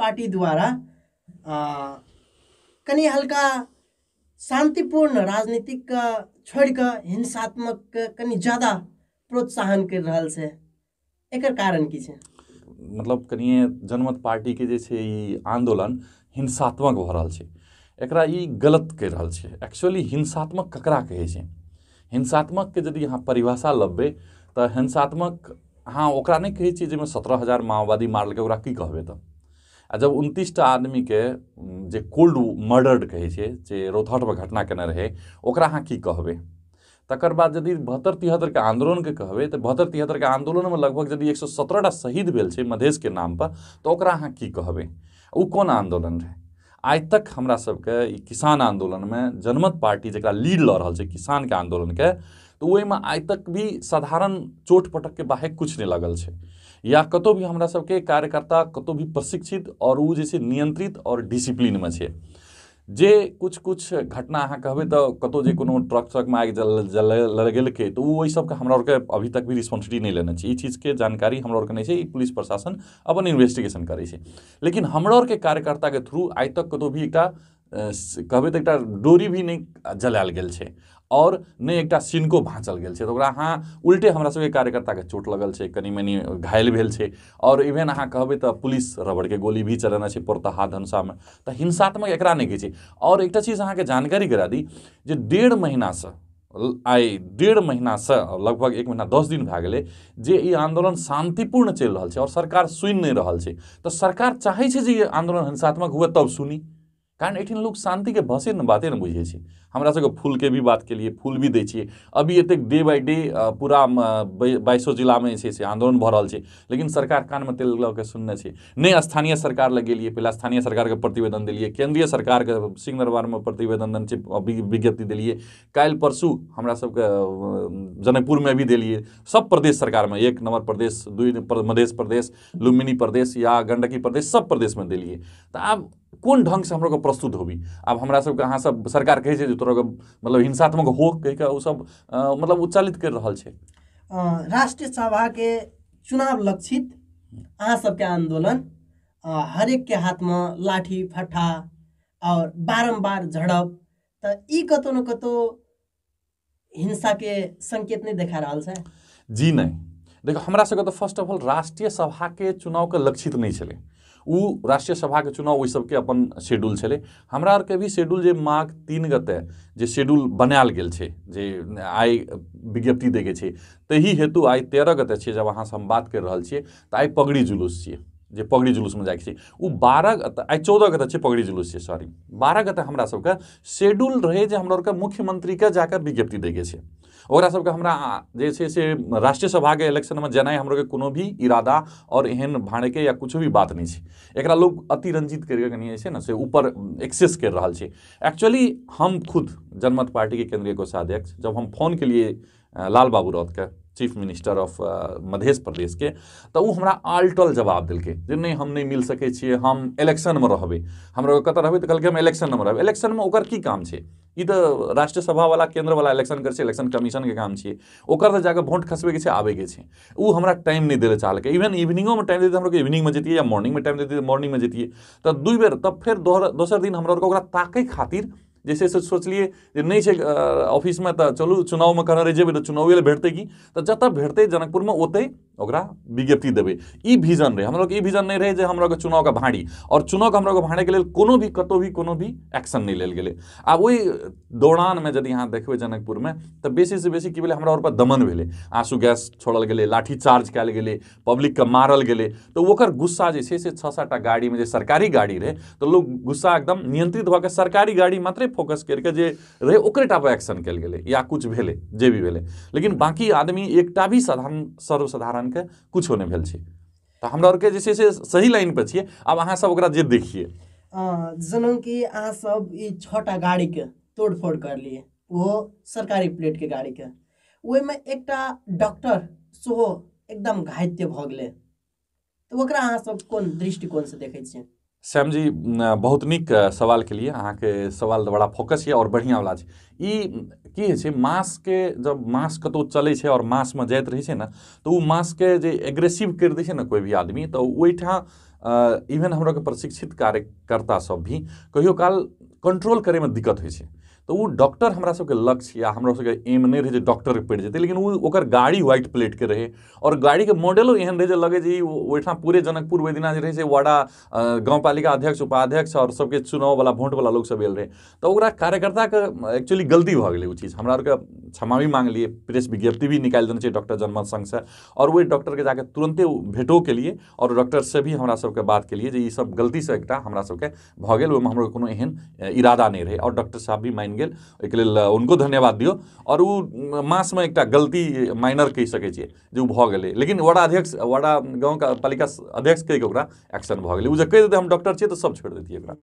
Party द्वारा कनि हल्का शांतिपूर्ण राजनीतिक छोड़ के हिंसात्मक कनि ज्यादा प्रोत्साहन कर रहल छै, एकर कारण की छै? मतलब कनिए जनमत पार्टी के जे छै ई आंदोलन हिंसात्मक भऽ रहल छै, एकरा ई गलत कहि रहल छै। एक्चुअली हिंसात्मक ककरा कहै छै? हिंसात्मक के यदि अहाँ परिभाषा लबबै तऽ हिंसात्मक अहाँ ओकरा नहि कहै छियै जाहिमे 17,000 माओवादी मारलकै, ओकरा की कहबै तऽ? आ जब 29 टा आदमीके जे कोल्ड मर्डर्ड कहै छै, जे रौतहटमे घटना केने रहै, ओकरा अहाँ की कहबै? तकर बाद यदि 72-73 के आंदोलनके कहबै तऽ 72-73 के आंदोलनमे लगभग यदि 117 टा शहीद भेल छै मधेशके नामपर, तऽ ओकरा अहाँ की कहबै? ओ कोन आंदोलन रहै? आइ तक हमरा सबके ई किसान आंदोलनमे जनमत पार्टी जकरा लीड लऽ रहल छै किसानके आंदोलनके, तऽ ओहिमे आइ तक भी साधारण चोट पटकके बाहर किछु नहि लगल छै, या कतहु भी हमरा सबके कार्यकर्ता कतहु भी प्रशिक्षित और ओ जे छै नियंत्रित और डिसिप्लिनमे छै। जे कुछ कुछ घटना अहाँ कहबै तऽ कतहु जे कोनो ट्रक ट्रकमे आगि जल लगेलकै तऽ ओ ओहि सबके हमरा आरके अभी तक भी रिस्पॉन्सिबिलिटी नहि लेने छै। ई चीजके जानकारी हमरा आरके नहि छै, ई पुलिस प्रशासन अपन इन्वेस्टिगेशन करै छै। लेकिन हमरा आरके कार्यकर्ताके थ्रू आइ तक कतहु भी एकटा कहबै तऽ एकटा डोरी भी नहि जलायल गेल छै और नहि एकटा सिनको भाँचल गेल छै। तऽ ओकरा अहाँ उल्टे हमरा सबके कार्यकर्ताके चोट लगल छै, कनि मनि घायल भेल छै, और इवेन अहाँ कहबै तऽ पुलिस रबड़के गोली भी चलेने छै पोरतहा धनुषामे। तऽ हिंसात्मक एकरा नहि कहै छै। और एकटा चीज अहाँके जानकारी करा दी जे 1.5 महीनासँ आइ 1.5 महीनासँ लगभग 1 महीना 10 दिन भए गेलै जे ई आंदोलन शांतिपूर्ण चलि रहल छै और सरकार सुनि नहि रहल छै। तऽ सरकार चाहै छै जे ई आंदोलन हिंसात्मक हुए तब सुनी, कारण एहिठाम लोक शांतिके भसे ने बाते ने बुझै छै। हमरा सबके फूलके भी बात के लिए फूल भी दै छियै, अभी एतेक डे बाय डे पूरा 22 जिलामे जे छै से आंदोलन भऽ रहल छै, लेकिन सरकार कानमे तेल लऽ कऽ सुनने छै नहि। स्थानीय सरकार लग गेलियै, पहिले स्थानीय सरकारके प्रतिवेदन देलियै, केंद्रीय सरकारके सिंह दरबारमे प्रतिवेदन देने छै, विज्ञप्ति देलियै, काल्हि परसू हमरा सबके जनकपुरमे भी देलियै, सब प्रदेश सरकारमे 1 नंबर प्रदेश, 2 मध्य प्रदेश, लुम्बिनी प्रदेश या गंडकी प्रदेश, सब प्रदेशमे देलियै। तऽ आब कोन ढङ्गसँ हमरो प्रस्तुत होबी? आब हमरा सबके अहाँ सब सरकार कहै छै जे तोरा मतलब हिंसात्मक हो कहि कऽ ओ सब मतलब उच्चालित करि रहल छै। राष्ट्रीय सभा के चुनाव लक्षित अहाँ सबके आंदोलन, हरेक के हाथमे लाठी फट्ठा और बारम्बार झड़प, तऽ ई कतौ न कतौ हिंसा के संकेत नहि देखा रहल छै? जी नहि, देखो हमरा सबके तऽ फर्स्ट ऑफ ऑल राष्ट्रीय सभा के चुनाव के लक्षित नहि छलै। ओ राष्ट्रीय सभाके चुनाव ओहि सबके अपन शेड्यूल छलै। हमरा आरके भी शेड्यूल जे माघ 3 गते जे शेड्यूल बनायल गेल छै, जे आइ विज्ञप्ति दैके छै, तही हेतु आइ 13 गते छियै जब अहाँसँ हम बात करि रहल छियै, तऽ आइ पगड़ी जुलूस छियै, जे पगड़ी जुलूसमे जाइके छै। ओ 12 गते, आइ 14 गते छियै पगड़ी जुलूस छियै, सॉरी 12 गते हमरा सबके शेड्यूल रहै जे हमरा आरके मुख्यमंत्रीके जाकऽ विज्ञप्ति दैके छै। ओकरा सबके हमरा जे छै से राष्ट्रीय सभाके इलेक्शनमे जेनाइ हमरोके कोनो भी इरादा और एहन भाड़ेके या कुछो भी बात नहि छै। एकरा लोग अतिरंजित करिके कनि जे छै ने से ऊपर एक्सेस करि रहल छै। एक्चुअली हम खुद जनमत पार्टीके केंद्रीय कोषाध्यक्ष जब हम फोन केलिए लाल बाबू राउतके, chief minister of Madhya Pradesh के, तऽ ओ हमरा आल्टल जवाब देलकै जे नहि हम नहि मिल सकै छियै, हम इलेक्शनमे रहबै। हमरा कतऽ रहबै? तऽ कहलकै हम इलेक्शनमे रहबै। इलेक्शनमे ओकर की काम छै? ई तऽ राष्ट्रीय सभावला केंद्रवला इलेक्शन करै छै, इलेक्शन कमीशनके काम छियै, ओकर तऽ जाकऽ वोट खसबैके छै, आबैके छै। ओ हमरा टाइम नहि दै लए चाहलकै। इवन इवनिंगोमे टाइम दैतै हमरा इवनिंगमे जैतियै, या मॉर्निंगमे टाइम दैतै मॉर्निंगमे जैतियै। तऽ 2 बेर तब फेर दोसर दिन हमरा ओकरा ताकै खातिर जे छै से सोचलियै जे नहि छै ऑफिसमे तऽ चलू चुनावमे कहने रहि जेबै तऽ चुनावे लए भेटतै की, तऽ जतऽ भेटतै जनकपुरमे ओतहि ओकरा विज्ञप्ति देबै। ई विजन रहै हमरा, ई विजन नहि रहै जे हमरा चुनावके भाड़ी, और चुनावके हमरा भाड़ेके लेल कोनो भी कतहु भी कोनो भी एक्शन नहि लेल गेलै। आब ओहि दौरानमे यदि अहाँ देखबै जनकपुरमे तऽ बेसीसँ बेसी की भेलै, हमरा ओर पर दमन भेलै, आंसू गैस छोड़ल गेलै, लाठी चार्ज कयल गेलै, पब्लिकके मारल गेलै। तऽ ओकर गुस्सा जे छै से 6-7 टा गाड़ीमे जे सरकारी गाड़ी रहै तऽ लोक गुस्सा एकदम नियंत्रित भऽ कऽ सरकारी गाड़ी मात्रे फोकस करिके जे रहै ओकरे टा पर एक्शन कयल गेलै या कुछ भेलै जे भी भेलै, लेकिन बाकी आदमी एकटा भी साधारण सर्वसाधारणके कुछो नहि भेल छै। तऽ हमरा आरके जे छै से सही लाइन पर छियै। आब अहाँ सब ओकरा जे देखियै, जेना कि अहाँ सब ई 6टा गाड़ीके तोड़फोड़ करलियै, ओहो सरकारी प्लेटके गाड़ीके, ओहिमे एकटा डॉक्टर सेहो एकदम घायल भऽ गेलै, तऽ ओकरा अहाँ सब कोन दृष्टिकोणसँ देखै छियै? श्याम जी, बहुत नीक सवाल के लिए, अहाँके सवाल बड़ा फोकस यऽ और बढ़िआँ वाला छै। ई की होइ छै, मासके जब मास कतहु चलै छै और मासमे जाइत रहै छै ने, तऽ ओ मासके जे एग्रेसिव करि दै छै ने कोइ भी आदमी, तऽ ओहिठाम इवन हमरा के प्रशिक्षित कार्यकर्ता सब भी कहियो काल कंट्रोल करैमे दिक्कत होइ छै। तऽ ओ डॉक्टर हमरा सबके लक्ष्य या हमरा सबके एम नहि रहै जे डॉक्टर पड़ि जेतै, लेकिन ओ ओकर गाड़ी व्हाइट प्लेटके रहै आओर गाड़ीके मॉडलो एहन रहै जे लगै जे ई ओहिठाम पूरे जनकपुर ओहि दिना जे रहै से वार्डा गाँवपालिका अध्यक्ष उपाध्यक्ष आओर सबके चुनाववला वोटवला लोक सब आयल रहै। तऽ ओकरा कार्यकर्ताके एक्चुअली गलती भऽ गेलै ओ चीज। हमरा आरके क्षमा भी मांगलियै, प्रेस विज्ञप्ति भी निकालि देने छै डॉक्टर जनमत संघसँ आओर ओहि डॉक्टरके जाके तुरन्ते भेटो केलियै आओर डॉक्टरसँ भी हमरा सबके बात केलियै जे ई सब गलतीसँ एकटा हमरा सबके भऽ गेल, ओहिमे हमरो कोनो एहन इरादा नहि रहै आओर डॉक्टर साहब भी मानि गेल, ओहिके लेल उनको धन्यवाद दियौ। आओर ओ मासमे एकटा गलती माइनर कहि सकै छियै जे ओ भऽ गेलै, लेकिन वार्डा अध्यक्ष वार्डा गाँवके पालिका अध्यक्ष कहिके ओकरा एक्शन भऽ गेलै। ओ जे कहि देतै हम डॉक्टर छियै तऽ सब छोड़ि दैतियै ओकरा।